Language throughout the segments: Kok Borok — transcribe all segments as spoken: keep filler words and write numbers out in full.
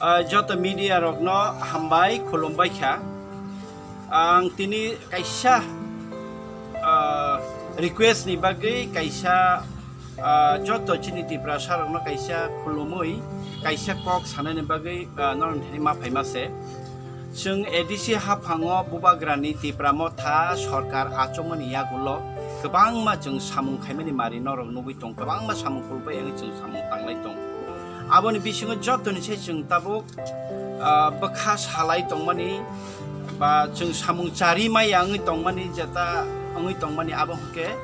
Ah, joto media rokno hambai, khulumbai kha. Ang tini kaisa, ah, request ni bagwi kaisa, ah, joto chini Tiprasa rokno kaisa khulumui, kaisa kok sanani bagwi, ah, norok thani ma phaima se. Chwng A D C haphango Bubagrani Tipra Motha sorkar achukmani yagulo kwbangma chwng samung khaimani mari norok nugwi tong, kwbangma samung kulbai wngwi chwng samung tanglai tong. Aboni bisingo jotoni se chwng tabuk, ah, bwkha salai tongmani ba chwng samung chari maya wngwi tongmani, jeta wngwi tongmani, abo hwnkhe,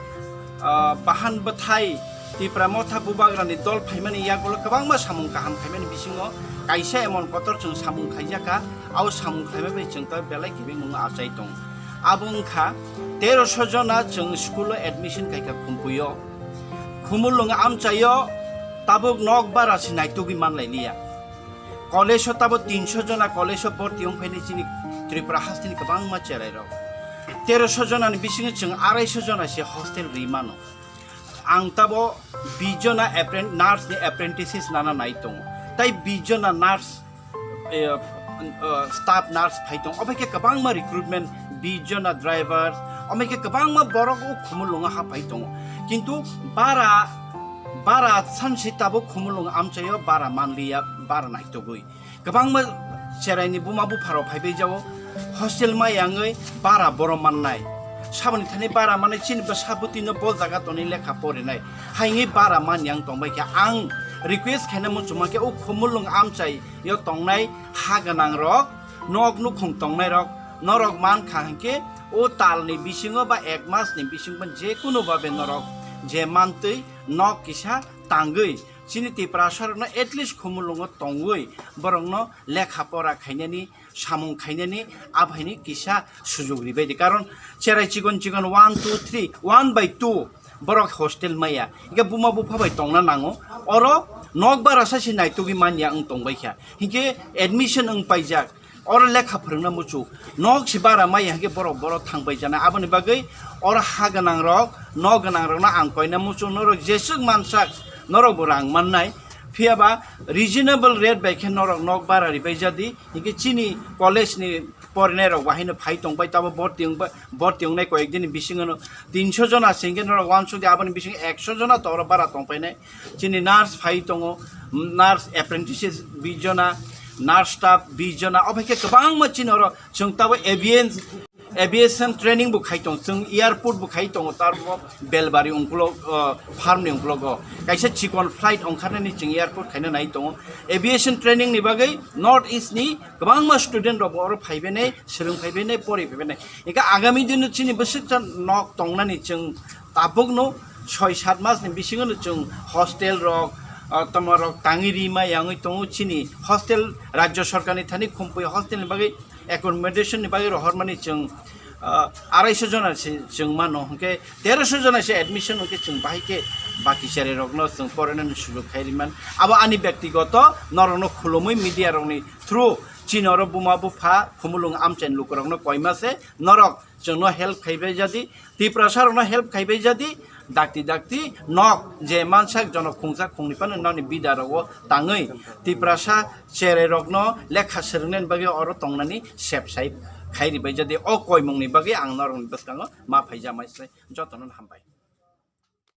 ah, bahan bwthai Tipra Motha Bubagrani dol phaimani yagulo kwbangma samung kaham khaimani bisingo kaisa emon kotor chwng samung khaijakha, abo samung khaimani bai chwng ta belai kibimung achai tong. Abo wngkha teroso jona chwng school o admission khaikha Khumpuio. Khumulwng amchaio tabuk nok bara se naitugwi manlailiya. College o tabo tinso jona college o borti wng phaini chini Tripura hasteni kwbangma cherai rok. Teroso jona ni bisingo chwng araiso jona se hostel ri mano. Ang tabo bis jona appren-, nurse ni apprentices nana nai tongo. Tai bis jona nurse, eh, eh, staff nurse phai tong. Obai khe kwbangma recruitment, bis jona drivers, obai khe kwbangma borok o Khumulwngo ha phai tongo. Kintu bara, bara sansi tabo Khumulwng amchaio bara manliya, bara naitugwi. Kwbangma cheraini buma bupharok phaibai jao, hostel maya wngwi bara borom mannai. Saboni thani bara mannai, chini bwsa bwtwino bo jaga tonwi lekha porinai. Haini bara manya wng tongbai khe ang request khaina muchungma khe o Khumulwng amchaio tongnai ha gwnangrok, nok nukhung tongnairok, norok mankha hinkhe o talni bisingo ba ek masni bisingo je kunu babe norok je mantwi nok kisa tangwi chini Tiprasarokno at least Khumulwngo tongwi borokno lekha pora khainani, samung khainani, abhaini kisa sujug ribaidi. Karon cherai chikon chikon one, two, three, one by two borok hostel maya. Hingke buma bupha bai tongna nango. Oro nok bara sasi naitugwi manya wng tongbai kha. Hingke admission wng paijak. Oro lekha phwrwngna muchuk. Nok se bara maya hingke borok, borok thang bai jana. Aboni bagwi oro ha gwnang rok, nok gwnang rokno ang koina muchuk. Norok jeswk mansak, norok bo rang mannai. Phiya ba reasonable rate bai khe norok nok bara ribai jadi. Hingke chini college ni porinai rok bahai no phai tong bai, tabo borti wng ba, borti wngnai koyek din ni bisingo no tinso jona se hingke norok uansuk di, aboni bisingo ekso jona to oro bara tong painai. Chini nurse phai tongo, nurse apprentices bis jona, nurse staff bis jona, obo hai khe kwbangma chini oro chwng tabo avian-, aviation training bo khai tongo, chwng airport bo khai tongo, tarbo Belbari ungkulok, uh, farm ni ungkulogo kaisa chikon flight ongkharnani chwng airport khaina nai tongo. Aviation training ni bagwi North East ni kwbangma student rok bo oro phaibainai, swrwng phaibainai, pori phaibainai. Hingke agami dino chini bwswksa nok tongnani chwng tabukno soi sat mas ni bisingo no chwng hostel rok, ah, tamo rok tangwi ri ma yangwi tongo. Chini hostel rajya sarkar ni thani Khumpui hostel ni bagwi accommodation ni bagwi rohormani chwng, ah, araiso jona se chwng mano, hingke teroso jona se admission hingke chwng bahai khe baki cherai rokno chwng porainani sujug khai riman. Abo ani byaktigoto norokno khulumui media rokni through chini oro buma bupha Khumulwng amchaini lukurokno koima se norok chwngno help khaibai jadi, Tiprasa rokno help khaibai jadi, dakti dakti nok je mansak jono khungsa khungni phano nokni bida rogo tangwi Tiprasa cherai rokno lekha swrwngnani bagwi oro tongnani sep sai khai ribai jadi. O koimungni bagwi ang norokni bwskango ma phaijamai se jotono hambai.